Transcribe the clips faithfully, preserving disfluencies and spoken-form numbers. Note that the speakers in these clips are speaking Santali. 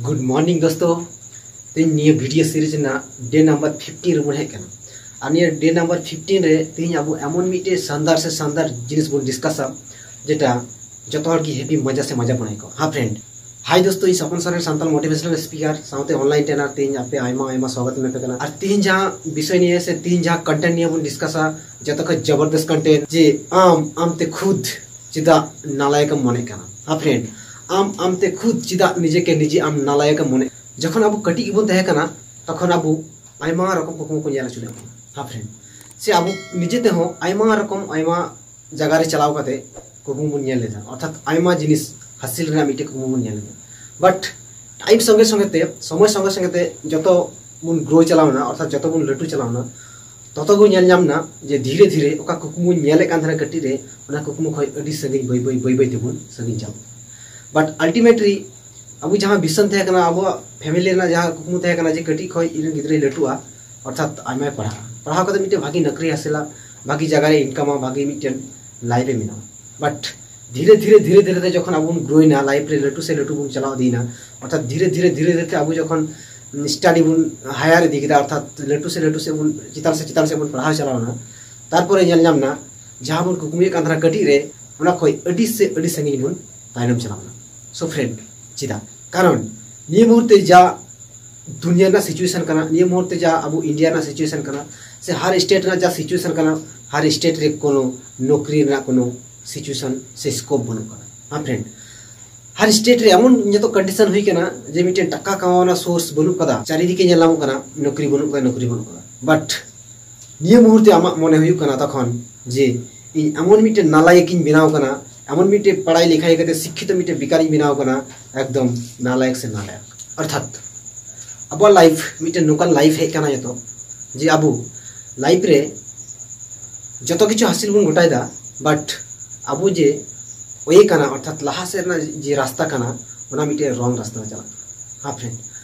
Good morning ᱫᱳᱥᱛᱳ, ᱛᱮᱦᱮᱧ ᱱᱤᱭᱟᱹ ᱵᱷᱤᱰᱤᱭᱳ ᱥᱤᱨᱤᱡᱽ ᱨᱮᱱᱟᱜ ᱰᱮ ᱱᱟᱢᱵᱟᱨ ᱯᱷᱤᱯᱴᱤᱱ ᱨᱮᱵᱚᱱ ᱦᱮᱡ ᱠᱟᱱᱟ᱾ ᱟᱨ ᱱᱤᱭᱟᱹ ᱰᱮ ᱱᱟᱢᱵᱟᱨ ᱯᱷᱤᱯᱴᱤᱱ ᱨᱮ ᱛᱮᱦᱮᱧ ᱟᱵᱚ ᱮᱢᱚᱱ ᱢᱤᱫᱴᱮᱡ ᱥᱟᱱᱫᱟᱨ ᱥᱮ ᱥᱟᱱᱫᱟᱨ ᱡᱤᱱᱤᱥ ᱵᱚᱱ ᱰᱤᱥᱠᱟᱥᱟ, ᱡᱮᱴᱟ ᱡᱚᱛᱚ ᱦᱚᱲ ᱜᱮ ᱦᱮᱯᱤ ᱢᱚᱡᱟ ᱥᱮ ᱢᱚᱡᱟ ᱵᱚᱱ ᱟᱹᱭᱠᱟᱹᱣᱟ᱾ ᱦᱟ ᱯᱷᱨᱮᱱᱰ, ᱦᱟᱭ ᱫᱳᱥᱛᱳ, ᱤᱧ ᱥᱚᱯᱚᱱ ᱥᱚᱨᱮᱱ, ᱥᱟᱱᱛᱟᱲ ᱢᱳᱴᱤᱵᱷᱮᱥᱚᱱᱟᱞ ᱥᱯᱤᱠᱟᱨ ᱥᱟᱶᱛᱮ ᱚᱱᱞᱟᱭᱤᱱ ᱴᱨᱮᱱᱟᱨ᱾ ᱛᱮᱦᱮᱧ ᱟᱯᱮ ᱟᱭᱢᱟ ᱟᱭᱢᱟ ᱥᱣᱟᱜᱚᱛ ᱮᱢ ᱮᱯᱮ ᱠᱟᱱᱟ᱾ ᱟᱨ ᱛᱮᱦᱮᱧ ᱡᱟᱦᱟᱸ ᱵᱤᱥᱚᱭ ᱱᱤᱭᱮ ᱥᱮ ᱛᱮᱦᱮᱧ ᱡᱟᱦᱟᱸ ᱠᱚᱱᱴᱮᱱᱴ ᱱᱤᱭᱮ ᱵᱚᱱ ᱰᱤᱥᱠᱟᱥᱟ, ᱡᱚᱛᱚ ᱠᱷᱚᱱ ᱡᱚᱵᱚᱨᱫᱚᱥᱛ ᱠᱚᱱᱴᱮᱱᱴ, ᱡᱮ ᱟᱢ ᱟᱢᱛᱮ ᱠᱷᱩᱫ ᱪᱮᱫᱟᱜ ᱱᱟᱞᱟᱭᱮᱠ ᱮᱢ ᱢᱚᱱᱮᱜ ᱠᱟᱱᱟ? ᱦᱟ ᱯᱷᱨᱮᱱᱰ, ᱟᱢ ᱟᱢᱛᱮ ᱠᱷᱩᱫ ᱪᱮᱫᱟᱜ ᱱᱤᱡᱮ ᱠᱮ ᱱᱤᱡᱮ ᱟᱢ ᱱᱟᱞᱟᱭᱮᱠ ᱮᱢ ᱢᱚᱱᱮ? ᱡᱚᱠᱷᱚᱱ ᱟᱵᱚ ᱠᱟᱹᱴᱤᱡ ᱜᱮᱵᱚᱱ ᱛᱟᱦᱮᱸ ᱠᱟᱱᱟ, ᱛᱚᱠᱷᱚᱱ ᱟᱵᱚ ᱟᱭᱢᱟ ᱨᱚᱠᱚᱢ ᱠᱩᱠᱢᱩ ᱠᱚ ᱧᱮᱞ ᱦᱚᱪᱚ ᱞᱮᱫ ᱵᱚᱱᱟ, ᱦᱟ ᱯᱷᱨᱮᱱᱰ᱾ ᱥᱮ ᱟᱵᱚ ᱱᱤᱡᱮ ᱛᱮᱦᱚᱸ ᱟᱭᱢᱟ ᱨᱚᱠᱚᱢ ᱟᱭᱢᱟ ᱡᱟᱭᱜᱟ ᱨᱮ ᱪᱟᱞᱟᱣ ᱠᱟᱛᱮ ᱠᱩᱠᱢᱩ ᱵᱚᱱ ᱧᱮᱞ ᱞᱮᱫᱟ, ᱚᱨᱛᱷᱟᱛ ᱟᱭᱢᱟ ᱡᱤᱱᱤᱥ ᱦᱟᱥᱤᱞ ᱨᱮᱱᱟᱜ ᱢᱤᱫᱴᱮᱱ ᱠᱩᱠᱢᱩ ᱵᱚᱱ ᱧᱮᱞ ᱞᱮᱫᱟ᱾ ᱵᱟᱴ ᱴᱟᱭᱤᱢ ᱥᱚᱸᱜᱮ ᱥᱚᱸᱜᱮ ᱛᱮ, ᱥᱚᱢᱚᱭ ᱥᱚᱸᱜᱮ ᱥᱚᱸᱜᱮ ᱛᱮ ᱡᱚᱛᱚ ᱵᱚᱱ ᱜᱨᱳ ᱪᱟᱞᱟᱣᱱᱟ, ᱚᱨᱛᱷᱟᱛ ᱡᱚᱛᱚ ᱵᱚᱱ ᱞᱟᱹᱴᱩ ᱪᱟᱞᱟᱣᱱᱟ, ᱛᱚᱛᱚ ᱜᱮ ᱧᱮᱞ ᱧᱟᱢ ᱱᱟ ᱡᱮ ᱫᱷᱤᱨᱮ ᱫᱷᱤᱨᱮ ᱚᱠᱟ ᱠᱩᱠᱢᱩᱧ ᱧᱮᱞᱮᱫ ᱠᱟᱱ ᱛᱟᱦᱮᱱᱟ ᱠᱟᱹᱴᱤᱡ ᱨᱮ, ᱚᱱᱟ ᱠᱩᱠᱢᱩ ᱠᱷᱚᱱ ᱟᱹᱰᱤ ᱥᱟᱺᱜᱤᱧ ᱵᱟᱹᱭ ᱵᱟᱹᱭ ᱵᱟᱹᱭ ᱵᱟᱹᱭ ᱛᱮᱵᱚᱱ ᱥᱟᱺᱜᱤᱧ ᱪᱟᱞᱟᱜᱼᱟ᱾ ᱵᱟᱴ ᱟᱞᱴᱤᱢᱮᱴᱞᱤ ᱟᱵᱚ ᱡᱟᱦᱟᱸ ᱵᱷᱤᱥᱚᱱ ᱛᱟᱦᱮᱸ ᱠᱟᱱᱟ, ᱟᱵᱚᱣᱟᱜ ᱯᱷᱮᱢᱤᱞᱤ ᱨᱮᱱᱟᱜ ᱡᱟᱦᱟᱸ ᱠᱩᱠᱢᱩ ᱛᱟᱦᱮᱸ ᱠᱟᱱᱟ ᱡᱮ ᱠᱟᱹᱴᱤᱡ ᱠᱷᱚᱱ ᱤᱧ ᱨᱮᱱ ᱜᱤᱫᱽᱨᱟᱹᱭ ᱞᱟᱹᱴᱩᱜᱼᱟ, ᱚᱨᱛᱷᱟᱛ ᱟᱭᱢᱟᱭ ᱯᱟᱲᱦᱟᱜᱼᱟ, ᱯᱟᱲᱦᱟᱣ ᱠᱟᱛᱮ ᱢᱤᱫᱴᱮᱱ ᱵᱷᱟᱜᱤ ᱱᱚᱠᱨᱤ ᱦᱟᱥᱤᱞᱟ, ᱵᱷᱟᱜᱤ ᱡᱟᱭᱜᱟ ᱨᱮ ᱤᱱᱠᱟᱢᱟ, ᱵᱷᱟᱜᱤ ᱢᱤᱫᱴᱮᱱ ᱞᱟᱭᱤᱯᱷ ᱮ ᱵᱮᱱᱟᱣᱟ᱾ ᱵᱟᱴ ᱫᱷᱤᱨᱮ ᱫᱷᱤᱨᱮ ᱫᱷᱤᱨᱮ ᱫᱷᱤᱨᱮ ᱛᱮ ᱡᱚᱠᱷᱚᱱ ᱟᱵᱚ ᱵᱚᱱ ᱜᱨᱳᱭᱮᱱᱟ, ᱞᱟᱭᱤᱯᱷ ᱨᱮ ᱞᱟᱹᱴᱩ ᱥᱮ ᱞᱟᱹᱴᱩ ᱵᱚᱱ ᱪᱟᱞᱟᱣ ᱤᱫᱤᱭᱮᱱᱟ, ᱚᱨᱛᱷᱟᱛ ᱫᱷᱤᱨᱮ ᱫᱷᱤᱨᱮ ᱫᱷᱤᱨᱮ ᱫᱷᱤᱨᱮ ᱛᱮ ᱟᱵᱚ ᱡᱚᱠᱷᱚᱱ ᱥᱴᱟᱰᱤ ᱵᱚᱱ ᱦᱟᱭᱟᱨ ᱤᱫᱤ ᱠᱮᱫᱟ, ᱚᱨᱛᱷᱟᱛ ᱞᱟᱹᱴᱩ ᱥᱮ ᱞᱟᱹᱴᱩ ᱥᱮ ᱵᱚᱱ ᱪᱮᱛᱟᱱ ᱥᱮ ᱪᱮᱛᱟᱱ ᱥᱮ ᱵᱚᱱ ᱯᱟᱲᱦᱟᱣ ᱪᱟᱞᱟᱣᱱᱟ, ᱛᱟᱨᱯᱚᱨᱮ ᱧᱮᱞ ᱧᱟᱢ ᱱᱟ ᱡᱟᱦᱟᱸ ᱵᱚᱱ ᱠᱩᱠᱢᱩᱭᱮᱫ ᱠᱟᱱ ᱛᱟᱦᱮᱱᱟ ᱠᱟᱹᱴᱤᱡ ᱨᱮ, ᱚᱱᱟ ᱠᱷᱚᱱ ᱟᱹᱰᱤ ᱥᱮ ᱟᱹᱰᱤ ᱥᱟᱺᱜᱤᱧ ᱵᱚᱱ ᱛᱟᱭᱱᱚᱢ ᱪᱟᱞᱟᱣᱱᱟ᱾ ᱥᱳ ᱯᱷᱨᱮᱱᱰ, ᱪᱮᱫᱟᱜ? ᱠᱟᱨᱚᱱ ᱱᱤᱭᱟᱹ ᱢᱩᱦᱩᱨᱛᱮ ᱡᱟ ᱫᱩᱱᱤᱭᱟᱹ ᱨᱮᱱᱟᱜ ᱥᱤᱪᱩᱭᱮᱥᱚᱱ ᱠᱟᱱᱟ, ᱱᱤᱭᱟᱹ ᱢᱩᱦᱩᱨᱛᱮ ᱡᱟ ᱟᱵᱚ ᱤᱱᱰᱤᱭᱟ ᱨᱮᱱᱟᱜ ᱥᱤᱪᱩᱭᱮᱥᱚᱱ ᱠᱟᱱᱟ, ᱥᱮ ᱦᱟᱨ ᱥᱴᱮᱴ ᱨᱮᱱᱟᱜ ᱡᱟ ᱥᱤᱪᱩᱭᱮᱥᱚᱱ ᱠᱟᱱᱟ, ᱦᱟᱨ ᱥᱴᱮᱴ ᱨᱮ ᱠᱳᱱᱳ ᱱᱚᱠᱨᱤ ᱨᱮᱱᱟᱜ ᱠᱳᱱᱳ ᱥᱤᱪᱩᱭᱮᱥᱚᱱ ᱥᱮ ᱥᱠᱳᱯ ᱵᱟᱹᱱᱩᱜ ᱠᱟᱫᱟ᱾ ᱦᱮᱸ ᱯᱷᱨᱮᱱᱰ, ᱦᱟᱨ ᱥᱴᱮᱴ ᱨᱮ ᱮᱢᱚᱱ ᱱᱤᱛᱚᱜ ᱠᱚᱱᱰᱤᱥᱚᱱ ᱦᱩᱭ ᱠᱟᱱᱟ ᱡᱮ ᱢᱤᱫᱴᱮᱱ ᱴᱟᱠᱟ ᱠᱟᱢᱟᱣ ᱨᱮᱱᱟᱜ ᱥᱳᱨᱥ ᱵᱟᱹᱱᱩᱜ ᱠᱟᱫᱟ, ᱪᱟᱨᱤᱫᱤᱠᱮ ᱧᱮᱞ ᱧᱟᱢᱚᱜ ᱠᱟᱱᱟ ᱱᱚᱠᱨᱤ ᱵᱟᱹᱱᱩᱜ ᱠᱟᱫᱟ, ᱱᱚᱠᱨᱤ ᱵᱟᱹᱱᱩᱜ ᱠᱟᱫᱟ᱾ ᱵᱟᱴ ᱱᱤᱭᱟᱹ ᱢᱩᱦᱩᱨᱛᱮ ᱟᱢᱟᱜ ᱢᱚᱱᱮ ᱦᱩᱭᱩᱜ ᱠᱟᱱᱟ ᱛᱚᱠᱷᱚᱱ ᱡᱮ ᱤᱧ ᱮᱢᱚᱱ ᱢᱤᱫᱴᱮᱱ ᱱᱟᱞᱟᱭᱮᱠ ᱤᱧ ᱵᱮᱱᱟᱣ ᱠᱟᱱᱟ, ᱮᱢᱚᱱ ᱢᱤᱫᱴᱮᱱ ᱯᱟᱲᱦᱟᱭ ᱞᱮᱠᱷᱟᱭ ᱠᱟᱛᱮ ᱥᱤᱠᱠᱷᱤᱛᱚ ᱢᱤᱫᱴᱮᱱ ᱵᱮᱠᱟᱨᱤᱧ ᱵᱮᱱᱟᱣ ᱠᱟᱱᱟ, ᱮᱠᱫᱚᱢ ᱱᱟᱞᱟᱭᱮᱠ ᱥᱮ ᱱᱟᱞᱟᱭᱮᱠ᱾ ᱚᱨᱛᱷᱟᱛ ᱟᱵᱚᱣᱟᱜ ᱞᱟᱭᱤᱯᱷ ᱢᱤᱫᱴᱮᱱ ᱱᱚᱝᱠᱟᱱ ᱞᱟᱭᱤᱯᱷ ᱦᱮᱡ ᱠᱟᱱᱟ ᱡᱚᱛᱚ, ᱡᱮ ᱟᱵᱚ ᱞᱟᱭᱤᱯᱷ ᱨᱮ ᱡᱚᱛᱚ ᱠᱤᱪᱷᱩ ᱦᱟᱥᱤᱞ ᱵᱚᱱ ᱜᱚᱴᱟᱭᱮᱫᱟ, ᱵᱟᱴ ᱟᱵᱚ ᱡᱮ ᱳᱭᱮ ᱠᱟᱱᱟ, ᱚᱨᱛᱷᱟᱛ ᱞᱟᱦᱟ ᱥᱮᱫ ᱨᱮᱱᱟᱜ ᱡᱮ ᱨᱟᱥᱛᱟ ᱠᱟᱱᱟ, ᱚᱱᱟ ᱢᱤᱫᱴᱮᱱ ᱨᱚᱝ ᱨᱟᱥᱛᱟ ᱨᱮ ᱪᱟᱞᱟᱜ ᱠᱟᱱᱟ᱾ ᱦᱮᱸ ᱯᱷᱨᱮᱱᱰ,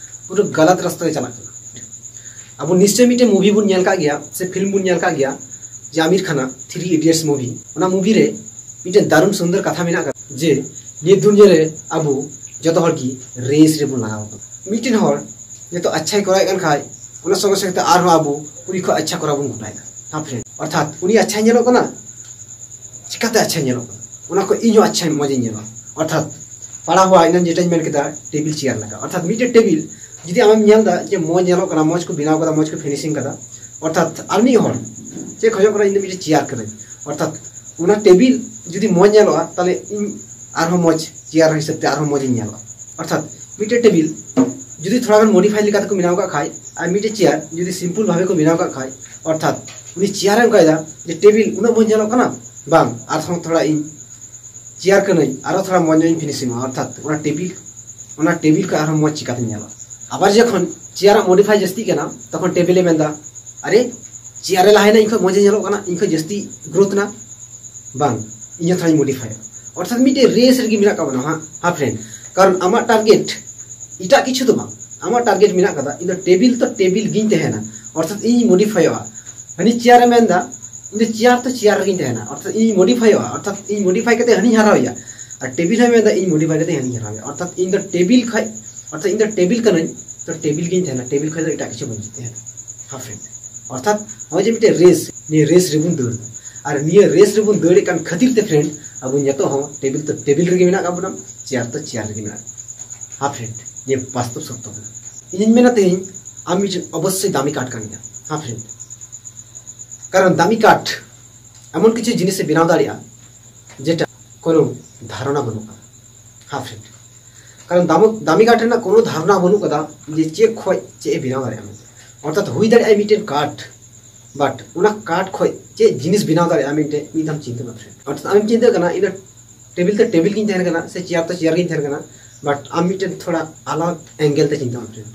ᱯᱩᱨᱟᱹ ᱜᱟᱞᱟᱛ ᱨᱟᱥᱛᱟ ᱨᱮ ᱪᱟᱞᱟᱜ ᱠᱟᱱᱟ᱾ ᱟᱵᱚ ᱱᱤᱥᱪᱚᱭ ᱢᱤᱫᱴᱮᱱ ᱢᱩᱵᱷᱤ ᱵᱚᱱ ᱧᱮᱞ ᱠᱟᱜ ᱜᱮᱭᱟ ᱥᱮ ᱯᱷᱤᱞᱢ ᱵᱚᱱ ᱧᱮᱞ ᱠᱟᱜ ᱜᱮᱭᱟ, ᱡᱮ ᱟᱢᱤᱨ ᱠᱷᱟᱱᱟᱜ ᱛᱷᱨᱤ ᱤᱰᱤᱭᱚᱴᱥ ᱢᱩᱵᱷᱤ᱾ ᱚᱱᱟ ᱢᱩᱵᱷᱤ ᱨᱮ ᱢᱤᱫᱴᱮᱱ ᱫᱟᱨᱩᱱ ᱥᱩᱱᱫᱚᱨ ᱠᱟᱛᱷᱟ ᱢᱮᱱᱟᱜ ᱠᱟᱫᱟ ᱡᱮ ᱱᱤᱭᱟᱹ ᱫᱩᱱᱤᱭᱟᱹ ᱨᱮ ᱟᱵᱚ ᱡᱚᱛᱚ ᱦᱚᱲ ᱜᱮ ᱨᱮᱥ ᱨᱮᱵᱚᱱ ᱞᱟᱜᱟᱣ ᱟᱠᱟᱱᱟ᱾ ᱢᱤᱫᱴᱮᱱ ᱦᱚᱲ ᱱᱤᱛᱚᱜ ᱟᱪᱪᱷᱟᱭ ᱠᱚᱨᱟᱣᱮᱫ ᱠᱟᱱ ᱠᱷᱟᱡ, ᱚᱱᱟ ᱥᱚᱸᱜᱮ ᱥᱚᱸᱜᱮ ᱛᱮ ᱟᱨᱦᱚᱸ ᱟᱵᱚ ᱩᱱᱤ ᱠᱷᱚᱱ ᱟᱪᱪᱷᱟ ᱠᱚᱨᱟᱣ ᱵᱚᱱ ᱜᱚᱴᱟᱭᱮᱫᱟ᱾ ᱦᱮᱸ friend, ᱚᱨᱛᱷᱟᱛ ᱩᱱᱤ ᱟᱪᱪᱷᱟᱭ ᱧᱮᱞᱚᱜ ᱠᱟᱱᱟ, ᱪᱤᱠᱟᱛᱮ ᱟᱪᱪᱷᱟᱭ ᱧᱮᱞᱚᱜ ᱠᱟᱱᱟ? ᱚᱱᱟ ᱠᱷᱚᱱ ᱤᱧ ᱦᱚᱸ ᱟᱪᱪᱷᱟ ᱢᱚᱡᱽ ᱤᱧ ᱧᱮᱞᱚᱜᱼᱟ᱾ ᱚᱨᱛᱷᱟᱛ ᱯᱟᱲᱦᱟᱣ ᱦᱚᱸ ᱮᱱᱟᱝ ᱡᱮᱴᱟᱧ ᱢᱮᱱ ᱠᱮᱫᱟ, ᱴᱮᱵᱤᱞ ᱪᱮᱭᱟᱨ ᱞᱮᱠᱟ᱾ ᱚᱨᱛᱷᱟᱛ ᱢᱤᱫᱴᱮᱡ ᱴᱮᱵᱤᱞ ᱡᱩᱫᱤ ᱟᱢᱮᱢ ᱧᱮᱞ ᱮᱫᱟ ᱡᱮ ᱢᱚᱡᱽ ᱧᱮᱞᱚᱜ ᱠᱟᱱᱟ, ᱢᱚᱡᱽ ᱠᱚ ᱵᱮᱱᱟᱣ ᱠᱟᱫᱟ, ᱢᱚᱡᱽ ᱠᱚ finishing ᱠᱟᱫᱟ, ᱚᱨᱛᱷᱟᱛ ᱟᱨ ᱢᱤᱫ ᱦᱚᱲ ᱪᱮᱫ ᱠᱷᱚᱡᱚᱜ ᱠᱟᱱᱟ, ᱤᱧ ᱫᱚ ᱢᱤᱫᱴᱮᱡ ᱪᱮᱭᱟᱨ ᱠᱟᱹᱱᱟᱹᱧ, ᱚᱨᱛᱷᱟᱛ ᱚᱱᱟ ᱴᱮᱵᱤᱞ ᱡᱩᱫᱤ ᱢᱚᱡᱽ ᱧᱮᱞᱚᱜᱼᱟ, ᱛᱟᱦᱞᱮ ᱤᱧ ᱟᱨᱦᱚᱸ ᱢᱚᱡᱽ ᱪᱮᱭᱟᱨ ᱦᱤᱥᱟᱹᱵ ᱛᱮ ᱟᱨᱦᱚᱸ ᱢᱚᱡᱽ ᱤᱧ ᱧᱮᱞᱚᱜᱼᱟ᱾ ᱚᱨᱛᱷᱟᱛ ᱢᱤᱫᱴᱮᱡ ᱴᱮᱵᱤᱞ ᱡᱩᱫᱤ ᱛᱷᱚᱲᱟ ᱜᱟᱱ modify ᱞᱮᱠᱟ ᱛᱮᱠᱚ ᱵᱮᱱᱟᱣ ᱠᱟᱜ ᱠᱷᱟᱡ, ᱟᱨ ᱢᱤᱫᱴᱮᱡ ᱪᱮᱭᱟᱨ ᱡᱩᱫᱤ simple ᱵᱷᱟᱵᱮ ᱠᱚ ᱵᱮᱱᱟᱣ ᱠᱟᱜ ᱠᱷᱟᱡ, ᱚᱨᱛᱷᱟᱛ ᱩᱱᱤ ᱪᱮᱭᱟᱨᱮ ᱚᱱᱠᱟᱭᱮᱫᱟ ᱡᱮ ᱴᱮᱵᱤᱞ ᱩᱱᱟᱹᱜ ᱢᱚᱡᱽ ᱧᱮᱞᱚᱜ ᱠᱟᱱᱟ, ᱵᱟᱝ, ᱟᱨᱦᱚᱸ ᱛᱷᱚᱲᱟ ᱤᱧ ᱪᱮᱭᱟᱨ ᱠᱟᱹᱱᱟᱹᱧ, ᱟᱨᱦᱚᱸ ᱛᱷᱚᱲᱟ ᱢᱚᱡᱽ ᱧᱚᱜ ᱤᱧ finishing ᱟ, ᱚᱨᱛᱷᱟᱛ ᱚᱱᱟ ᱴᱮᱵᱤᱞ, ᱚᱱᱟ ᱴᱮᱵᱤᱞ ᱠᱷᱚᱱ ᱟᱨᱦᱚᱸ ᱢᱚᱡᱽ ᱪᱤᱠᱟᱛᱮᱧ ᱧᱮᱞᱚᱜᱼᱟ? ᱟᱵᱟᱨ ᱡᱚᱠᱷᱚᱱ ᱪᱮᱭᱟᱨᱟᱜ modify ᱡᱟᱹᱥᱛᱤᱜ ᱠᱟᱱᱟ, ᱛᱚᱠᱷᱚᱱ ᱴᱮᱵᱤᱞᱮ ᱢᱮᱱᱫᱟ, "ᱟᱨᱮ, ᱪᱮᱭᱟᱨᱮ ᱞᱟᱦᱟᱭᱮᱱᱟ, ᱤᱧ ᱠᱷᱚᱱ ᱢᱚᱡᱽ ᱮ ᱧᱮᱞᱚᱜ ᱠᱟᱱᱟ, ᱤᱧ ᱠᱷᱚᱱ ᱡᱟᱹᱥᱛᱤ growth ᱱᱟ, ᱵᱟᱝ, ᱤᱧ ᱦᱚᱸ ᱛᱷᱚᱲᱟᱧ modify ᱟ᱾" ᱚᱨᱛᱷᱟᱛ ᱢᱤᱫᱴᱮᱡ ᱨᱮᱥ ᱨᱮᱜᱮ ᱢᱮᱱᱟᱜ ᱠᱟᱜ ᱵᱚᱱᱟ, ᱦᱟᱸ, ᱦᱟᱸ friend᱾ ᱠᱟᱨᱚᱱ ᱟᱢᱟᱜ target ᱮᱴᱟᱜ ᱠᱤᱪᱷᱩ ᱫᱚ ᱵᱟᱝ, ᱟᱢᱟᱜ target ᱢᱮᱱᱟᱜ ᱠᱟᱫᱟ, ᱤᱧ ᱫᱚ ᱴᱮᱵᱤᱞ ᱛᱚ ᱴᱮᱵᱤᱞ ᱜᱤᱧ ᱛᱟᱦᱮᱱᱟ, ᱚᱨᱛᱷᱟᱛ ᱤᱧ modify ᱚᱜᱼᱟ᱾ ᱦᱟᱹᱱᱤ ᱪᱮᱭᱟᱨᱮ ᱢᱮᱱᱫᱟ, "ᱤᱧ ᱫᱚ ᱪᱮᱭᱟᱨ ᱛᱚ ᱪᱮᱭᱟᱨ ᱨᱮᱜᱤᱧ ᱛᱟᱦᱮᱱᱟ", ᱚᱨᱛᱷᱟᱛ ᱤᱧ modify ᱚᱜᱼᱟ, ᱚᱨᱛᱷᱟᱛ ᱤᱧ modify ᱠᱟᱛᱮ ᱦᱟᱹᱱᱤᱧ ᱦᱟᱨᱟᱣᱮᱭᱟ᱾ ᱟᱨ ᱴᱮᱵᱤᱞ ᱦᱚᱸᱭ ᱢᱮᱱᱫᱟ, "ᱤᱧ modify ᱠᱟᱛᱮ ᱦᱟᱹᱱᱤᱧ ᱦᱟᱨᱟᱣᱮᱭᱟ", ᱚᱨᱛᱷᱟᱛ ᱤᱧ ᱫᱚ ᱴᱮᱵᱤᱞ ᱠᱷᱚᱡ, ᱚᱨᱛᱷᱟᱛ ᱤᱧ ᱫᱚ ᱴᱮᱵᱤᱞ ᱠᱟᱹᱱᱟᱹᱧ, ᱛᱚ ᱴᱮᱵᱤᱞ ᱜᱤᱧ ᱛᱟᱦᱮᱱᱟ, ᱴᱮᱵᱤᱞ ᱠᱷᱚᱡ ᱫᱚ ᱮᱴᱟᱜ ᱠᱤᱪᱷᱩ ᱵᱟᱹᱧ ᱛᱟᱦᱮᱱᱟ᱾ ᱦᱟᱸ friend, ᱚᱨᱛᱷᱟᱛ ᱱᱚᱜᱼᱚᱭ ᱡᱮ ᱢᱤᱫᱴᱮᱡ ᱨᱮᱥ, ᱱᱤᱭᱟᱹ ᱨᱮᱥ ᱨᱮᱵᱚᱱ ᱫᱟᱹᱲ ᱮᱫᱟ᱾ ᱟᱨ ᱱᱤᱭᱟᱹ ᱨᱮᱥ ᱨᱮᱵᱚᱱ ᱫᱟᱹᱲᱮᱫ ᱠᱟᱱ ᱠᱷᱟᱹᱛᱤᱨ ᱛᱮ friend, ᱟᱵᱚ ᱱᱤᱛᱚᱜ ᱦᱚᱸ ᱴᱮᱵᱤᱞ ᱛᱚ ᱴᱮᱵᱤᱞ ᱨᱮᱜᱮ ᱢᱮᱱᱟᱜ ᱠᱟᱜ ᱵᱚᱱᱟ, ᱪᱮᱭᱟᱨ ᱛᱚ ᱪᱮᱭᱟᱨ ᱨᱮᱜᱮ ᱢᱮᱱᱟᱜ᱾ ᱦᱟᱸ friend, ᱱᱤᱭᱟᱹ ᱵᱟᱥᱛᱚᱵ ᱥᱚᱛᱛᱚ ᱠᱟᱱᱟ᱾ ᱤᱧᱤᱧ ᱢᱮᱱᱟ ᱛᱮᱦᱮᱧ ᱟᱢ ᱢᱤᱫᱴᱮᱱ ᱚᱵᱚᱥᱥᱳᱭ ᱫᱟᱢᱤ ᱠᱟᱴ ᱠᱟᱱ ᱜᱮᱭᱟ᱾ ᱦᱟᱸ friend, ᱠᱟᱨᱚᱱ ᱫᱟᱢᱤ ᱠᱟᱴ ᱮᱢᱚᱱ ᱠᱤᱪᱷᱩ ᱡᱤᱱᱤᱥᱮ ᱵᱮᱱᱟᱣ ᱫᱟᱲᱮᱭᱟᱜᱼᱟ, ᱡᱮᱴᱟ ᱠᱳᱱᱳ ᱫᱷᱟᱨᱚᱱᱟ ᱵᱟᱹᱱᱩᱜ ᱠᱟᱫᱟ᱾ ᱦᱟᱸ friend, ᱠᱟᱨᱚᱱ ᱫᱟᱢᱚ-, ᱫᱟᱢᱤ ᱠᱟᱴ ᱨᱮᱱᱟᱜ ᱠᱳᱱᱳ ᱫᱷᱟᱨᱚᱱᱟ ᱵᱟᱹᱱᱩᱜ ᱠᱟᱫᱟ ᱡᱮ ᱪᱮᱫ ᱠᱷᱚᱡ ᱪᱮᱫ ᱮ ᱵᱮᱱᱟᱣ ᱫᱟᱲᱮᱭᱟᱜᱼᱟ ᱢᱮᱱᱛᱮ᱾ ᱚᱨᱛᱷᱟᱛ ᱦᱩᱭ ᱫᱟᱲᱮᱭᱟᱜᱼᱟ ᱢᱤᱫᱴᱮᱱ ᱠᱟᱴ, but ᱚᱱᱟ ᱠᱟᱴ ᱠᱷᱚᱡ ᱪᱮᱫ ᱡᱤᱱᱤᱥ ᱵᱮᱱᱟᱣ ᱫᱟᱲᱮᱭᱟᱜᱼᱟ ᱢᱤᱫᱴᱮᱡ, ᱢᱤᱫ ᱫᱷᱟᱣ ᱪᱤᱱᱛᱟᱹ ᱢᱮ friend᱾ ᱚᱨᱛᱷᱟᱛ ᱟᱢᱮᱢ ᱪᱤᱱᱛᱟᱹᱜ ᱠᱟᱱᱟ, ᱤᱧ ᱫᱚ ᱴᱮᱵᱤᱞ ᱛᱮ ᱴᱮᱵᱤᱞ ᱜᱤᱧ ᱛᱟᱦᱮᱱ ᱠᱟᱱᱟ ᱥᱮ ᱪᱮᱭᱟᱨ ᱛᱮ ᱪᱮᱭᱟᱨ ᱜᱤᱧ ᱛᱟᱦᱮᱱ ᱠᱟᱱᱟ, but ᱟᱢ ᱢᱤᱫᱴᱮᱱ ᱛᱷᱚᱲᱟ ᱟᱞᱟᱜᱽ angle ᱛᱮ ᱪᱤᱱᱛᱟᱹ ᱢᱮ friend᱾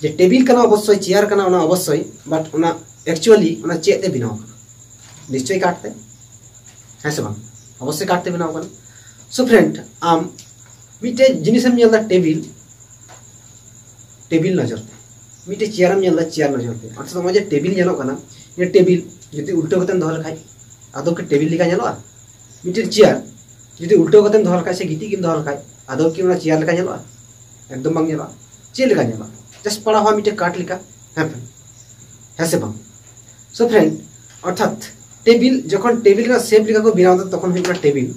ᱡᱮ ᱴᱮᱵᱤᱞ ᱠᱟᱱᱟ ᱚᱵᱚᱥᱥᱳᱭ, ᱪᱮᱭᱟᱨ ᱠᱟᱱᱟ ᱚᱱᱟ ᱚᱵᱚᱥᱥᱳᱭ, but ᱚᱱᱟ actually ᱚᱱᱟ ᱪᱮᱫ ᱛᱮ ᱵᱮᱱᱟᱣ ᱠᱟᱱᱟ? ᱱᱤᱥᱪᱳᱭ ᱠᱟᱴ ᱛᱮ, ᱦᱮᱸ ᱥᱮ ᱵᱟᱝ? ᱚᱵᱚᱥᱥᱳᱭ ᱠᱟᱴ ᱛᱮ ᱵᱮᱱᱟᱣ ᱠᱟᱱᱟ᱾ So friend, ᱟᱢ ᱢᱤᱫᱴᱮᱡ ᱡᱤᱱᱤᱥᱮᱢ ᱧᱮᱞ ᱮᱫᱟ ᱴᱮᱵᱤᱞ, ᱴᱮᱵᱤᱞ ᱱᱚᱡᱚᱨ ᱛᱮ, ᱢᱤᱫᱴᱮᱡ ᱪᱮᱭᱟᱨᱮᱢ ᱧᱮᱞ ᱮᱫᱟ ᱪᱮᱭᱟᱨ ᱱᱚᱡᱚᱨ ᱛᱮ, ᱚᱨᱛᱷᱟᱛ ᱱᱚᱜᱼᱚᱭ ᱡᱮ ᱴᱮᱵᱤᱞ ᱧᱮᱞᱚᱜ ᱠᱟᱱᱟ, ᱱᱤᱭᱟᱹ ᱴᱮᱵᱤᱞ ᱡᱩᱫᱤ ᱩᱞᱴᱟᱹ ᱠᱟᱛᱮᱢ ᱫᱚᱦᱚ ᱞᱮᱠᱷᱟᱡ, ᱟᱫᱚ ᱠᱤ ᱴᱮᱵᱤᱞ ᱞᱮᱠᱟ ᱧᱮᱞᱚᱜᱼᱟ? ᱢᱤᱫᱴᱮᱡ ᱪᱮᱭᱟᱨ ᱡᱩᱫᱤ ᱩᱞᱴᱟᱹ ᱠᱟᱛᱮᱢ ᱫᱚᱦᱚ ᱞᱮᱠᱷᱟᱡ ᱥᱮ ᱜᱤᱛᱤᱡ ᱜᱮᱢ ᱫᱚᱦᱚ ᱞᱮᱠᱷᱟᱡ, ᱟᱫᱚ ᱠᱤ ᱚᱱᱟ ᱪᱮᱭᱟᱨ ᱞᱮᱠᱟ ᱧᱮᱞᱚᱜᱼᱟ? ᱮᱠᱫᱚᱢ ᱵᱟᱝ ᱧᱮᱞᱚᱜᱼᱟ᱾ ᱪᱮᱫ ᱞᱮᱠᱟ ᱧᱮᱞᱚᱜᱼᱟ? ᱡᱟᱥᱴ ᱯᱟᱲᱦᱟᱣ ᱢᱤᱫᱴᱮᱱ ᱠᱟᱴ ᱞᱮᱠᱟ᱾ ᱦᱮᱸ friend? ᱦᱮᱸ ᱥᱮ ᱵᱟᱝ? So friend, ᱚᱨᱛᱷᱟᱛ ᱴᱮᱵᱤᱞ, ᱡᱚᱠᱷᱚᱱ ᱴᱮᱵᱤᱞ ᱨᱮᱱᱟᱜ ᱥᱮᱯ ᱞᱮᱠᱟ ᱠᱚ ᱵᱮᱱᱟᱣ ᱮᱫᱟ, ᱛᱚᱠᱷᱚᱱ ᱦᱩᱭᱩᱜ ᱠᱟᱱᱟ ᱴᱮᱵᱤᱞ᱾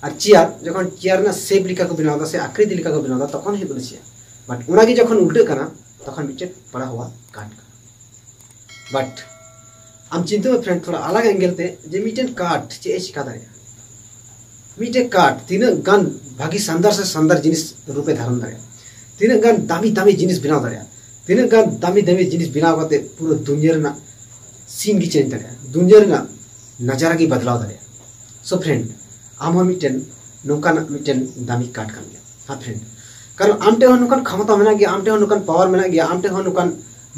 ᱟᱨ ᱪᱮᱭᱟᱨ, ᱡᱚᱠᱷᱚᱱ ᱪᱮᱭᱟᱨ ᱨᱮᱱᱟᱜ ᱥᱮᱯ ᱞᱮᱠᱟ ᱠᱚ ᱵᱮᱱᱟᱣ ᱮᱫᱟ ᱥᱮ ᱟᱠᱨᱤᱛᱤ ᱞᱮᱠᱟ ᱠᱚ ᱵᱮᱱᱟᱣ ᱮᱫᱟ, ᱛᱚᱠᱷᱚᱱ ᱦᱩᱭᱩᱜ ᱠᱟᱱᱟ ᱪᱮᱭᱟᱨ᱾ ᱵᱟᱴ ᱚᱱᱟᱜᱮ ᱡᱚᱠᱷᱚᱱ ᱩᱞᱴᱟᱹᱜ ᱠᱟᱱᱟ, ᱛᱚᱠᱷᱚᱱ ᱢᱤᱫᱴᱮᱱ ᱯᱟᱲᱦᱟᱣ ᱦᱚᱣᱟ ᱠᱟᱴ ᱠᱟᱱᱟ᱾ ᱵᱟᱴ ᱟᱢ ᱪᱤᱱᱛᱟᱹ ᱢᱮ friend, ᱛᱷᱚᱲᱟ ᱟᱞᱟᱜ ᱮᱝᱜᱮᱞ ᱛᱮ, ᱡᱮ ᱢᱤᱫᱴᱮᱱ ᱠᱟᱴ ᱪᱮᱫ ᱮ ᱪᱤᱠᱟ ᱫᱟᱲᱮᱭᱟᱜᱼᱟ? ᱢᱤᱫᱴᱮᱱ ᱠᱟᱴ ᱛᱤᱱᱟᱹᱜ ᱜᱟᱱ ᱵᱷᱟᱹᱜᱤ ᱥᱟᱱᱫᱟᱨ ᱥᱮ ᱥᱟᱱᱫᱟᱨ ᱡᱤᱱᱤᱥ ᱨᱩᱯᱮ ᱫᱷᱟᱨᱚᱱ ᱫᱟᱲᱮᱭᱟᱜᱼᱟ, ᱛᱤᱱᱟᱹᱜ ᱜᱟᱱ ᱫᱟᱢᱤ ᱫᱟᱢᱤ ᱡᱤᱱᱤᱥ ᱵᱮᱱᱟᱣ ᱫᱟᱲᱮᱭᱟᱜᱼᱟ, ᱛᱤᱱᱟᱹᱜ ᱜᱟᱱ ᱫᱟᱢᱤ ᱫᱟᱢᱤ ᱡᱤᱱᱤᱥ ᱵᱮᱱᱟᱣ ᱠᱟᱛᱮ ᱯᱩᱨᱟᱹ ᱫᱩᱱᱭᱟᱹ ᱨᱮᱱᱟᱜ ᱥᱤᱱ ᱜᱮ ᱪᱮᱧᱡᱽ ᱫᱟᱲᱮᱭᱟᱜᱼᱟ, ᱫᱩᱱᱭᱟᱹ ᱨᱮᱱᱟᱜ ᱱᱟᱡᱟᱨᱟ ᱜᱮ ᱵᱟᱫᱞᱟᱣ ᱫᱟᱲᱮᱭᱟᱜᱼᱟ᱾ So friend, ᱟᱢ ᱦᱚᱸ ᱢᱤᱫᱴᱮᱱ ᱱᱚᱝᱠᱟᱱᱟᱜ ᱢᱤᱫᱴᱮᱱ ᱫᱟᱢᱤ ᱠᱟᱴ ᱠᱟᱱ ᱜᱮᱭᱟ᱾ ᱦᱮᱸ friend, ᱠᱟᱨᱚᱱ ᱟᱢ ᱴᱷᱮᱱ ᱦᱚᱸ ᱱᱚᱝᱠᱟᱱ ᱠᱷᱚᱢᱚᱛᱟ ᱢᱮᱱᱟᱜ ᱜᱮᱭᱟ, ᱟᱢ ᱴᱷᱮᱱ ᱦᱚᱸ ᱱᱚᱝᱠᱟᱱ ᱯᱟᱣᱟᱨ ᱢᱮᱱᱟᱜ ᱜᱮᱭᱟ, ᱟᱢ ᱴᱷᱮᱱ ᱦᱚᱸ ᱱᱚᱝᱠᱟᱱ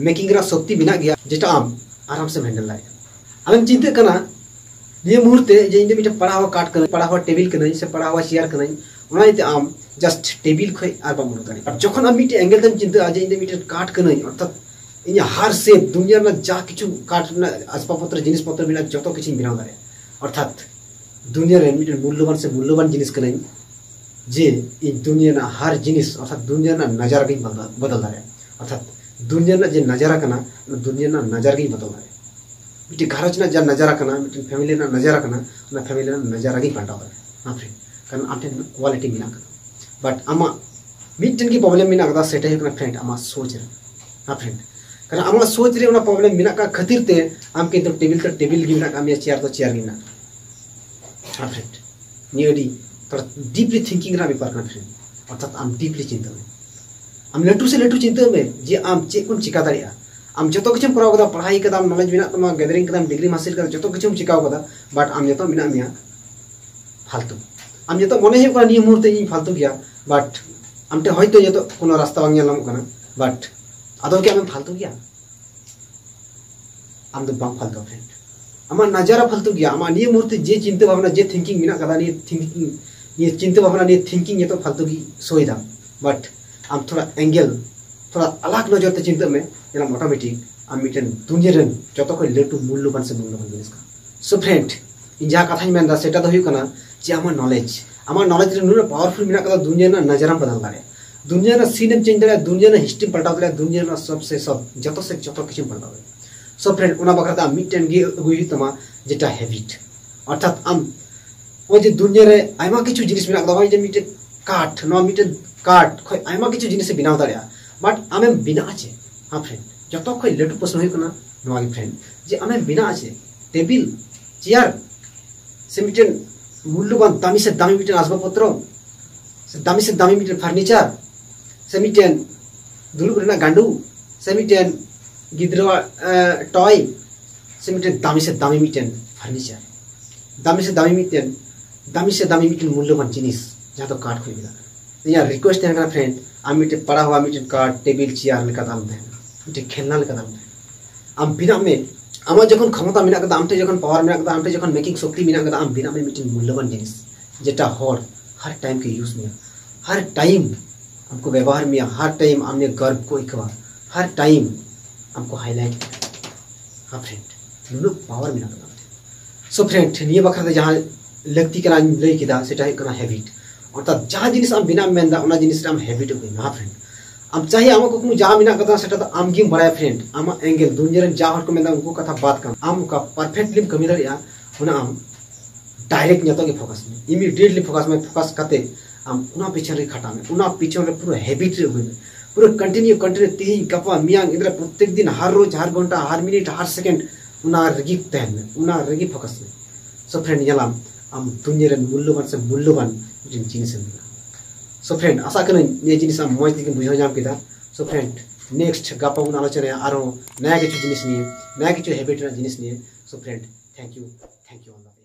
ᱢᱮᱠᱤᱝ ᱨᱮᱱᱟᱜ ᱥᱚᱠᱛᱤ ᱢᱮᱱᱟᱜ ᱜᱮᱭᱟ, ᱡᱮᱴᱟ ᱟᱢ ᱟᱨᱟᱢ ᱥᱮᱢ ᱦᱮᱱᱰᱮᱞ ᱫᱟᱲᱮᱭᱟᱜᱼᱟ᱾ ᱟᱢᱮᱢ ᱪᱤᱱᱛᱟᱹᱜ ᱠᱟᱱᱟ ᱱᱤᱭᱟᱹ ᱢᱩᱦᱩᱨᱛᱮ ᱡᱮ ᱤᱧ ᱫᱚ ᱢᱤᱫᱴᱮᱱ ᱯᱟᱲᱦᱟᱣ ᱠᱟᱴ ᱠᱟᱹᱱᱟᱹᱧ, ᱯᱟᱲᱦᱟᱣ ᱴᱮᱵᱤᱞ ᱠᱟᱹᱱᱟᱹᱧ, ᱥᱮ ᱯᱟᱲᱦᱟᱣ ᱪᱮᱭᱟᱨ ᱠᱟᱹᱱᱟᱹᱧ, ᱚᱱᱟ ᱤᱭᱟᱹᱛᱮ ᱟᱢ ᱡᱟᱥᱴ ᱴᱮᱵᱤᱞ ᱠᱷᱚᱱ ᱟᱨ ᱵᱟᱢ ᱩᱰᱩᱠ ᱫᱟᱲᱮᱭᱟᱜᱼᱟ᱾ ᱟᱨ ᱡᱚᱠᱷᱚᱱ ᱟᱢ ᱢᱤᱫᱴᱮᱱ ᱮᱝᱜᱮᱞ ᱛᱮᱢ ᱪᱤᱱᱛᱟᱹᱜᱼᱟ ᱡᱮ ᱤᱧ ᱫᱚ ᱢᱤᱫᱴᱮᱱ ᱠᱟᱴ ᱠᱟᱹᱱᱟᱹᱧ, ᱚᱨᱛᱷᱟᱛ ᱤᱧᱟᱹᱜ ᱦᱟᱨ ᱥᱮᱯ, ᱫᱩᱱᱭᱟᱹ ᱨᱮᱱᱟᱜ ᱡᱟ ᱠᱤᱪᱷᱩ ᱠᱟᱴ ᱨᱮᱱᱟᱜ ᱟᱥᱵᱟᱵ ᱯᱚᱛᱨᱚ, ᱡᱤᱱᱤᱥ ᱯᱚᱛᱨᱚ ᱢᱮᱱᱟᱜᱼᱟ, ᱡᱚᱛᱚ ᱠᱤᱪᱷᱩᱧ ᱵᱮᱱᱟᱣ ᱫᱟᱲᱮᱭᱟᱜᱼᱟ᱾ ᱚᱨᱛᱷᱟᱛ ᱫᱩᱱᱭᱟᱹ ᱨᱮ ᱢᱤᱫᱴᱮᱱ ᱢᱩᱞᱞᱚᱵᱟᱱ ᱥᱮ ᱢᱩᱞᱞᱚᱵᱟᱱ ᱡᱤᱱᱤᱥ ᱠᱟᱹᱱᱟᱹᱧ, ᱡᱮ ᱤᱧ ᱫᱩᱱᱭᱟᱹ ᱨᱮᱱᱟᱜ ᱦᱟᱨ ᱡᱤᱱᱤᱥ, ᱚᱨᱛᱷᱟᱛ ᱫᱩᱱᱭᱟᱹ ᱨᱮᱱᱟᱜ ᱱᱟᱡᱟᱨᱟ ᱜᱤᱧ ᱵᱚᱫᱚᱞ, ᱵᱚᱫᱚᱞ ᱫᱟᱲᱮᱭᱟᱜᱼᱟ᱾ ᱚᱨᱛᱷᱟᱛ ᱫᱩᱱᱭᱟᱹ ᱨᱮᱱᱟᱜ ᱡᱮ ᱱᱟᱡᱟᱨᱟ ᱠᱟᱱᱟ, ᱚᱱᱟ ᱫᱩᱱᱭᱟᱹ ᱨᱮᱱᱟᱜ ᱱᱟᱡᱟᱨ ᱜᱤᱧ ᱵᱚᱫᱚᱞ ᱫᱟᱲᱮᱭᱟᱜᱼᱟ᱾ ᱢᱤᱫᱴᱮᱱ ᱜᱷᱟᱨᱚᱸᱡᱽ ᱨᱮᱱᱟᱜ ᱡᱟ ᱱᱟᱡᱟᱨᱟ ᱠᱟᱱᱟ, ᱢᱤᱫᱴᱮᱱ ᱯᱷᱮᱢᱤᱞᱤ ᱨᱮᱱᱟᱜ ᱱᱟᱡᱟᱨᱟ ᱠᱟᱱᱟ, ᱚᱱᱟ ᱯᱷᱮᱢᱤᱞᱤ ᱨᱮᱱᱟᱜ ᱱᱟᱡᱟᱨᱟ ᱜᱤᱧ ᱯᱟᱞᱴᱟᱣ ᱫᱟᱲᱮᱭᱟᱜᱼᱟ᱾ ᱦᱮᱸ friend, ᱠᱟᱨᱚᱱ ᱟᱢ ᱴᱷᱮᱱ ᱠᱳᱣᱟᱞᱤᱴᱤ ᱢᱮᱱᱟᱜ ᱠᱟᱫᱟ᱾ ᱵᱟᱴ ᱟᱢᱟᱜ ᱢᱤᱫᱴᱮᱱ ᱜᱮ ᱯᱨᱚᱵᱞᱮᱢ ᱢᱮᱱᱟᱜ ᱠᱟᱫᱟ, ᱥᱮᱴᱟ ᱦᱩᱭᱩᱜ ᱠᱟᱱᱟ friend, ᱟᱢᱟᱜ ᱥᱳᱪ ᱨᱮ᱾ ᱦᱮᱸ friend, ᱠᱟᱨᱚᱱ ᱟᱢᱟᱜ ᱥᱳᱪ ᱨᱮ ᱚᱱᱟ ᱯᱨᱚᱵᱞᱮᱢ ᱢᱮᱱᱟᱜ ᱠᱟᱜ ᱠᱷᱟᱹᱛᱤᱨ ᱛᱮ ᱟᱢ ᱠᱤᱱᱛᱩ ᱴᱮᱵᱤᱞ ᱛᱚ ᱴᱮᱵᱤᱞ ᱜᱮ ᱢᱮᱱᱟᱜ ᱠᱟᱜ ᱢᱮᱭᱟ, ᱪᱮᱭᱟᱨ ᱫᱚ ᱪᱮᱭᱟᱨ ᱜᱮ ᱢᱮᱱᱟᱜ ᱠᱟᱜ᱾ ᱦᱮᱸ friend, ᱱᱤᱭᱟᱹ ᱟᱹᱰᱤ ᱛᱷᱚᱲᱟ ᱰᱤᱯᱞᱤ ᱛᱷᱤᱝᱠᱤᱝ ᱨᱮᱱᱟᱜ ᱵᱮᱯᱟᱨ ᱠᱟᱱᱟ friend᱾ ᱚᱨᱛᱷᱟᱛ ᱟᱢ ᱰᱤᱯᱞᱤ ᱪᱤᱱᱛᱟᱹ ᱢᱮ, ᱟᱢ ᱞᱟᱹᱴᱩ ᱥᱮ ᱞᱟᱹᱴᱩ ᱪᱤᱱᱛᱟᱹ ᱢᱮ ᱡᱮ ᱟᱢ ᱪᱮᱫ ᱠᱚᱢ ᱪᱤᱠᱟ ᱫᱟᱲᱮᱭᱟᱜᱼᱟ᱾ ᱟᱢ ᱡᱚᱛᱚ ᱠᱤᱪᱷᱩᱢ ᱠᱚᱨᱟᱣ ᱠᱟᱫᱟ, ᱯᱟᱲᱦᱟᱣ ᱠᱟᱫᱟᱢ, ᱱᱚᱞᱮᱡᱽ ᱢᱮᱱᱟᱜ ᱛᱟᱢᱟ, ᱜᱮᱫᱟᱨᱤᱝ ᱠᱟᱫᱟᱢ, ᱰᱤᱜᱽᱨᱤᱢ ᱦᱟᱥᱤᱞ ᱠᱟᱫᱟ, ᱡᱚᱛᱚ ᱠᱤᱪᱷᱩᱢ ᱪᱤᱠᱟᱣ ᱠᱟᱫᱟ, ᱵᱟᱴ ᱟᱢ ᱱᱤᱛᱚᱜ ᱢᱮᱱᱟᱜ ᱢᱮᱭᱟ ᱯᱷᱟᱞᱛᱩ᱾ ᱟᱢ ᱱᱤᱛᱚᱜ ᱢᱚᱱᱮ ᱦᱩᱭᱩᱜ ᱠᱟᱱᱟ ᱱᱤᱭᱟᱹ ᱢᱩᱦᱩᱨᱛᱮ ᱤᱧ ᱯᱷᱟᱞᱛᱩ ᱜᱮᱭᱟ, ᱵᱟᱴ ᱟᱢ ᱴᱷᱮᱱ ᱦᱚᱭᱛᱳ ᱱᱤᱛᱚᱜ ᱠᱳᱱᱳ ᱨᱟᱥᱛᱟ ᱵᱟᱝ ᱧᱮᱞ ᱧᱟᱢᱚᱜ ᱠᱟᱱᱟ, ᱵᱟᱴ ᱟᱫᱚ ᱠᱤ ᱟᱢᱮᱢ ᱯᱷᱟᱞᱛᱩ ᱜᱮᱭᱟ? ᱟᱢ ᱫᱚ ᱵᱟᱢ ᱯᱷᱟᱞᱛᱩ friend᱾ ᱟᱢᱟᱜ ᱱᱟᱡᱟᱨᱟ ᱯᱷᱟᱞᱛᱩ ᱜᱮᱭᱟ, ᱟᱢᱟᱜ ᱱᱤᱭᱟᱹ ᱢᱩᱦᱩᱨᱛᱮ ᱡᱮ ᱪᱤᱱᱛᱟᱹ ᱵᱷᱟᱵᱽᱱᱟ, ᱡᱮ ᱛᱷᱤᱝᱠᱤᱝ ᱢᱮᱱᱟᱜ ᱠᱟᱫᱟ, ᱱᱤᱭᱟᱹ ᱛᱷᱤᱝᱠᱤᱝ, ᱱᱤᱭᱟᱹ ᱪᱤᱱᱛᱟᱹ ᱵᱷᱟᱵᱽᱱᱟ, ᱱᱤᱭᱟᱹ ᱛᱷᱤᱝᱠᱤᱝ ᱱᱤᱛᱚᱜ ᱯᱷᱟᱞᱛᱩ ᱜᱮ ᱥᱳᱭ ᱫᱟ᱾ ᱵᱟᱴ ᱟᱢ ᱛᱷᱚᱲᱟ ᱮᱝᱜᱮᱞ, ᱛᱷᱚᱲᱟ ᱟᱞᱟᱜᱽ ᱱᱚᱡᱚᱨ ᱛᱮ ᱪᱤᱱᱛᱟᱹᱜ ᱢᱮ, ᱧᱮᱞᱟᱢ ᱚᱴᱳᱢᱮᱴᱤᱠ ᱟᱢ ᱢᱤᱫᱴᱮᱱ ᱫᱩᱱᱭᱟᱹ ᱨᱮᱱ ᱡᱚᱛᱚ ᱠᱷᱚᱱ ᱞᱟᱹᱴᱩ ᱢᱩᱞᱞᱚᱵᱟᱱ ᱥᱮ ᱢᱩᱞᱞᱚᱵᱟᱱ ᱡᱤᱱᱤᱥ ᱠᱟᱱᱟ᱾ So friend, ᱤᱧ ᱡᱟᱦᱟᱸ ᱠᱟᱛᱷᱟᱧ ᱢᱮᱱᱫᱟ ᱥᱮᱴᱟ ᱫᱚ ᱦᱩᱭᱩᱜ ᱠᱟᱱᱟ ᱡᱮ ᱟᱢᱟᱜ ᱱᱚᱞᱮᱡᱽ, ᱟᱢᱟᱜ ᱱᱚᱞᱮᱡᱽ ᱨᱮ ᱱᱩᱱᱟᱹᱜ ᱯᱟᱣᱟᱨᱯᱷᱩᱞ ᱢᱮᱱᱟᱜ ᱠᱟᱫᱟ, ᱫᱩᱱᱤᱭᱟᱹ ᱨᱮᱱᱟᱜ ᱱᱟᱡᱟᱨᱟᱢ ᱵᱚᱫᱚᱞ ᱫᱟᱲᱮᱭᱟᱜᱼᱟ, ᱫᱩᱱᱤᱭᱟᱹ ᱨᱮᱱᱟᱜ ᱥᱤᱱ ᱮᱢ ᱪᱮᱧᱡᱽ ᱫᱟᱲᱮᱭᱟᱜᱼᱟ, ᱫᱩᱱᱤᱭᱟᱹ ᱨᱮᱱᱟᱜ ᱦᱤᱥᱴᱨᱤᱢ ᱯᱟᱞᱴᱟᱣ ᱫᱟᱲᱮᱭᱟᱜᱼᱟ, ᱫᱩᱱᱤᱭᱟᱹ ᱨᱮᱱᱟᱜ ᱥᱚᱵ ᱥᱮ ᱥᱚᱵ ᱡᱚᱛᱚ ᱥᱮ ᱡᱚᱛᱚ ᱠᱤᱪᱷᱩᱢ ᱯᱟᱞᱴᱟᱣ ᱫᱟᱲᱮᱭᱟᱜᱼᱟ᱾ ᱥᱚ ᱯᱷᱨᱮᱱᱰ, ᱚᱱᱟ ᱵᱟᱠᱷᱨᱟ ᱛᱮ ᱟᱢ ᱢᱤᱫᱴᱮᱱ ᱜᱮ ᱟᱹᱜᱩᱭ ᱦᱩᱭᱩᱜ ᱛᱟᱢᱟ, ᱡᱮᱴᱟ ᱦᱮᱵᱤᱴ᱾ ᱚᱨᱛᱷᱟᱛ ᱟᱢ ᱱᱚᱜᱼᱚᱭ ᱡᱮ ᱫᱩᱱᱤᱭᱟᱹ ᱨᱮ ᱟᱭᱢᱟ ᱠᱤᱪᱷᱩ ᱡᱤᱱᱤᱥ ᱢᱮᱱᱟᱜ ᱠᱟᱫᱟ, ᱱᱚᱜᱼᱚᱭ ᱡᱮ ᱢᱤᱫᱴᱮᱱ ᱠᱟᱴ, ᱱᱚᱣᱟ ᱢᱤᱫᱴᱮᱱ ᱠᱟᱴ ᱠᱷᱚᱱ ᱟᱭᱢᱟ ᱠᱤᱪᱷᱩ ᱡᱤᱱᱤᱥ ᱮ ᱵᱮᱱᱟᱣ ᱫᱟᱲᱮᱭᱟᱜᱼᱟ, ᱵᱟᱴ ᱟᱢᱮᱢ ᱵᱮᱱᱟᱜᱼᱟ ᱪᱮ? ᱦᱮᱸ ᱯᱷᱨᱮᱱᱰ, ᱡᱚᱛᱚ ᱠᱷᱚᱱ ᱞᱟᱹᱴᱩ ᱯᱨᱚᱥᱱᱚ ᱦᱩᱭᱩᱜ ᱠᱟᱱᱟ ᱱᱚᱣᱟ ᱜᱮ ᱯᱷᱨᱮᱱᱰ, ᱡᱮ ᱟᱢᱮᱢ ᱵᱮᱱᱟᱜᱼᱟ ᱪᱮ? ᱴᱮᱵᱤᱞ, ᱪᱮᱭᱟᱨ, ᱥᱮ ᱢᱤᱫᱴᱮᱱ ᱢᱩᱞᱞᱚᱵᱟᱱ ᱫᱟᱢᱤ ᱥᱮ ᱫᱟᱢᱤ ᱢᱤᱫᱴᱮᱱ ᱟᱥᱵᱟᱵ ᱯᱚᱛᱨᱚ, ᱥᱮ ᱫᱟᱢᱤ ᱥᱮ ᱫᱟᱢᱤ ᱢᱤᱫᱴᱮᱱ ᱯᱷᱟᱨᱱᱤᱪᱟᱨ, ᱥᱮ ᱢᱤᱫᱴᱮᱱ ᱫᱩᱲᱩᱵ ᱨᱮᱱᱟᱜ ᱜᱟᱸᱰᱩ, ᱥᱮ ᱢᱤᱫᱴᱮᱱ ᱜᱤᱫᱽᱨᱟᱹᱣᱟᱜ ᱴᱚᱭ, ᱥᱮ ᱢᱤᱫᱴᱮᱱ ᱫᱟᱢᱤ ᱥᱮ ᱫᱟᱢᱤ ᱢᱤᱫᱴᱮᱱ ᱯᱷᱟᱨᱱᱤᱪᱟᱨ, ᱫᱟᱢᱤ ᱥᱮ ᱫᱟᱢᱤ ᱢᱤᱫᱴᱮᱱ ᱫᱟᱢᱤ ᱥᱮ ᱫᱟᱢᱤ ᱢᱤᱫᱴᱮᱱ ᱢᱩᱞᱞᱚᱵᱟᱱ ᱡᱤᱱᱤᱥ, ᱡᱟᱦᱟᱸ ᱫᱚ ᱠᱟᱴ ᱠᱷᱚᱱ ᱵᱮᱱᱟᱜ ᱠᱟᱱᱟ᱾ ᱤᱧᱟᱹᱜ ᱨᱤᱠᱩᱭᱮᱥᱴ ᱛᱟᱦᱮᱱ ᱠᱟᱱᱟ ᱯᱷᱨᱮᱱᱰ, ᱟᱢ ᱢᱤᱫᱴᱮᱱ ᱯᱟᱲᱦᱟᱣᱟ, ᱢᱤᱫᱴᱮᱱ ᱠᱟᱴ, ᱴᱮᱵᱤᱞ, ᱪᱮᱭᱟᱨ ᱞᱮᱠᱟ ᱫᱟᱢ ᱛᱟᱦᱮᱱᱟ, ᱢᱤᱫᱴᱮᱱ ᱠᱷᱮᱞᱱᱟ ᱞᱮᱠᱟ ᱫᱟᱢ ᱛᱟᱦᱮᱱᱟ᱾ ᱟᱢ ᱵᱮᱱᱟᱜ ᱢᱮ, ᱟᱢᱟᱜ ᱡᱚᱠᱷᱚᱱ ᱠᱷᱚᱢᱚᱛᱟ ᱢᱮᱱᱟᱜ ᱠᱟᱫᱟ, ᱟᱢ ᱴᱷᱮᱱ ᱡᱚᱠᱷᱚᱱ ᱯᱟᱣᱟᱨ ᱢᱮᱱᱟᱜ ᱠᱟᱫᱟ, ᱟᱢ ᱴᱷᱮᱱ ᱡᱚᱠᱷᱚᱱ ᱢᱮᱠᱤᱝ ᱥᱚᱠᱛᱤ ᱢᱮᱱᱟᱜ ᱠᱟᱫᱟ, ᱟᱢ ᱵᱮᱱᱟᱜ ᱢᱮ ᱢᱤᱫᱴᱮᱱ ᱢᱩᱞᱞᱚᱵᱟᱱ ᱡᱤᱱᱤᱥ, ᱡᱮᱴᱟ ᱦᱚᱲ ᱦᱟᱨ ᱴᱟᱭᱤᱢ ᱠᱚ ᱤᱭᱩᱡᱽ ᱢᱮᱭᱟ, ᱦᱟᱨ ᱴᱟᱭᱤᱢ ᱟᱢᱠᱚ ᱵᱮᱵᱚᱦᱟᱨ ᱢᱮᱭᱟ, ᱦᱟᱨ ᱴᱟᱭᱤᱢ ᱟᱢ ᱱᱤᱭᱮ ᱜᱚᱨᱵ ᱠᱚ ᱟᱹᱭᱠᱟᱹᱣᱟ, ᱦᱟᱨ ᱴᱟᱭᱤᱢ ᱟᱢᱠᱚ ᱦᱟᱭᱞᱟᱭᱤᱴ ᱢᱮᱭᱟ᱾ ᱦᱮᱸ ᱯᱷᱨᱮᱱᱰ, ᱱᱩᱱᱟᱹᱜ ᱯᱟᱣᱟᱨ ᱢᱮᱱᱟᱜ ᱠᱟᱫᱟ ᱟᱢ ᱴᱷᱮᱱ᱾ ᱥᱚ ᱯᱷᱨᱮᱱᱰ, ᱱᱤᱭᱟᱹ ᱵᱟᱠᱷᱨᱟ ᱛᱮ ᱡᱟᱦᱟᱸ ᱞᱟᱹᱠᱛᱤ ᱠᱟᱱᱟᱧ ᱞᱟᱹᱭ ᱠᱮᱫᱟ, ᱥᱮᱴᱟ ᱦᱩᱭᱩᱜ ᱠᱟᱱᱟ ᱦᱮᱵᱤᱴ᱾ ᱚᱨᱛᱷᱟᱛ ᱡᱟᱦᱟᱸ ᱡᱤᱱᱤᱥ ᱟᱢ ᱵᱮᱱᱟᱜ ᱮᱢ ᱢᱮᱱᱫᱟ, ᱚᱱᱟ ᱡᱤᱱᱤᱥ ᱨᱮ ᱟᱢ ᱦᱮᱵᱤᱴ ᱟᱹᱜᱩᱭ ᱢᱮ᱾ ᱦᱮᱸ ᱯᱷᱨᱮᱱᱰ, ᱟᱢ ᱪᱟᱦᱮ ᱟᱢᱟᱜ ᱠᱩᱠᱢᱩ ᱡᱟᱦᱟᱸ ᱢᱮᱱᱟᱜ ᱠᱟᱫᱟ, ᱥᱮᱴᱟ ᱫᱚ ᱟᱢ ᱜᱮᱢ ᱵᱟᱲᱟᱭᱟ ᱯᱷᱨᱮᱱᱰ᱾ ᱟᱢᱟᱜ ᱮᱝᱜᱮᱞ, ᱫᱩᱱᱤᱭᱟᱹ ᱨᱮᱱ ᱡᱟ ᱦᱚᱲ ᱠᱚ ᱢᱮᱱᱫᱟ, ᱩᱱᱠᱩ ᱠᱟᱛᱷᱟ ᱵᱟᱫ ᱠᱟᱜ ᱢᱮ, ᱟᱢ ᱚᱠᱟ ᱯᱟᱨᱯᱷᱮᱠᱴᱞᱤᱢ ᱠᱟᱹᱢᱤ ᱫᱟᱲᱮᱭᱟᱜᱼᱟ, ᱚᱱᱟ ᱟᱢ ᱰᱟᱭᱨᱮᱠᱴ ᱧᱚᱛᱚ ᱜᱮ ᱯᱷᱳᱠᱟᱥ ᱢᱮ, ᱤᱢᱤᱰᱤᱭᱮᱴᱞᱤ ᱯᱷᱳᱠᱟᱥ ᱢᱮ᱾ ᱯᱷᱳᱠᱟᱥ ᱠᱟᱛᱮ ᱟᱢ ᱚᱱᱟ ᱯᱤᱪᱷᱚᱱ ᱨᱮ ᱠᱷᱟᱴᱟᱜ ᱢᱮ, ᱚᱱᱟ ᱯᱤᱪᱷᱚᱱ ᱨᱮ ᱯᱩᱨᱟᱹ ᱦᱮᱵᱤᱴ ᱨᱮ ᱟᱹᱜᱩᱭ ᱢᱮ, ᱯᱩᱨᱟᱹ ᱠᱚᱱᱴᱤᱱᱤᱭᱩ, ᱠᱚᱱᱴᱤᱱᱤᱭᱩ, ᱛᱤᱦᱤᱧ, ᱜᱟᱯᱟ, ᱢᱮᱭᱟᱝ, ᱤᱫᱤᱨᱮ ᱯᱨᱚᱛᱮᱠ ᱫᱤᱱ, ᱦᱟᱨ ᱨᱳᱡᱽ, ᱦᱟᱨ ᱜᱷᱚᱱᱴᱟ, ᱦᱟᱨ ᱢᱤᱱᱤᱴ, ᱦᱟᱨ ᱥᱮᱠᱮᱱᱰ ᱚᱱᱟ ᱨᱮᱜᱮ ᱛᱟᱦᱮᱱ ᱢᱮ, ᱚᱱᱟ ᱨᱮᱜᱮ ᱯᱷᱳᱠᱟᱥ ᱢᱮ᱾ ᱥᱚ ᱯᱷᱨᱮᱱᱰ, ᱧᱮᱞᱟᱢ ᱟᱢ ᱫᱩᱱᱤᱭᱟᱹ ᱨᱮᱱ ᱢᱩᱞᱞᱚᱵᱟᱱ ᱥᱮ ᱢᱩᱞᱞᱚᱵᱟᱱ ᱢᱤᱫᱴᱮᱱ ᱡᱤᱱᱤᱥ ᱮᱢ ᱵᱮᱱᱟᱜᱼᱟ᱾ ᱥᱚ ᱯᱷᱨᱮᱱᱰ, ᱟᱥᱟᱜ ᱠᱟᱹᱱᱟᱹᱧ ᱱᱤᱭᱟᱹ ᱡᱤᱱᱤᱥ ᱟᱢ ᱢᱚᱡᱽ ᱛᱮᱜᱮᱢ ᱵᱩᱡᱷᱟᱹᱣ ᱧᱟᱢ ᱠᱮᱫᱟ᱾ ᱥᱚ ᱯᱷᱨᱮᱱᱰ, ᱱᱮᱠᱥᱴ ᱜᱟᱯᱟ ᱵᱚᱱ ᱟᱞᱳᱪᱚᱱᱟᱭᱟ ᱟᱨᱦᱚᱸ ᱱᱟᱭᱟ ᱠᱤᱪᱷᱩ ᱡᱤᱱᱤᱥ ᱱᱤᱭᱮ, ᱱᱟᱭᱟ ᱠᱤᱪᱷᱩ ᱦᱮᱵᱤᱴ ᱨᱮᱱᱟᱜ ᱡᱤᱱᱤᱥ ᱱᱤᱭᱮ᱾ ᱥᱚ friend, thank you, thank you all the